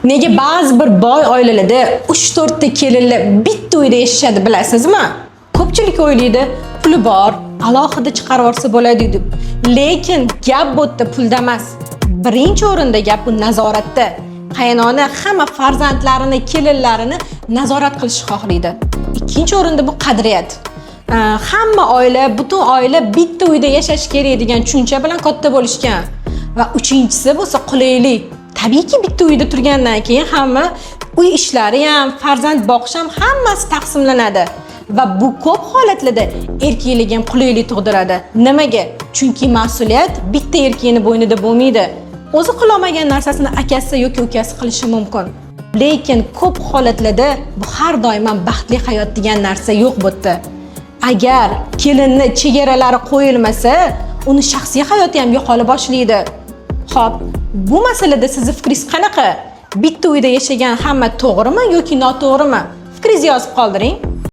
Nega ba'zi bir boy oilalarda 3-4 ta kelinlar bitta uyda yashashadi, bilasizmi? Ko'pchilik o'ylaydi, puli bor, alohida chiqarib yuborsa bo'ladi deb. Lekin gap bu yerda pulda emas. Birinchi o'rinda gap bu nazoratda. Qaynona hamma farzandlarini, kelinlarini nazorat qilishni xohlaydi. Ikkinchi o'rinda bu qadriyat. Hamma oila, butun oila bitta uyda yashash kerak degan tushuncha bilan katta bo'lishgan. Va uchinchisi bo'lsa qulaylik. Tabiiyki, bitta uyda turgandan keyin hamma uy ishlari ham, farzand boqish ham, hammasi taqsimlanadi. Va bu ko'p holatlarda erkaklarga ham qulaylik tug'diradi. Nimaga? Chunki mas'uliyat bitta erkakning bo'ynida bo'lmaydi. O'zi qilolmagan narsasini akasi yoki ukasi qilishi mumkin. Lekin ko'p holatlarda bu har doim ham baxtli hayot degan narsa yo'q bu yerda. Agar kelinni chegaralari qo'yilmasa, uni shaxsiy hayoti ham yo'qola boshlaydi. Xo'p, bu masalada sizni fikringiz qanaqa? Bitta uyda yashagan hamma to'g'rimi yoki noto'g'rimi? Fikringizni yozib qoldiring.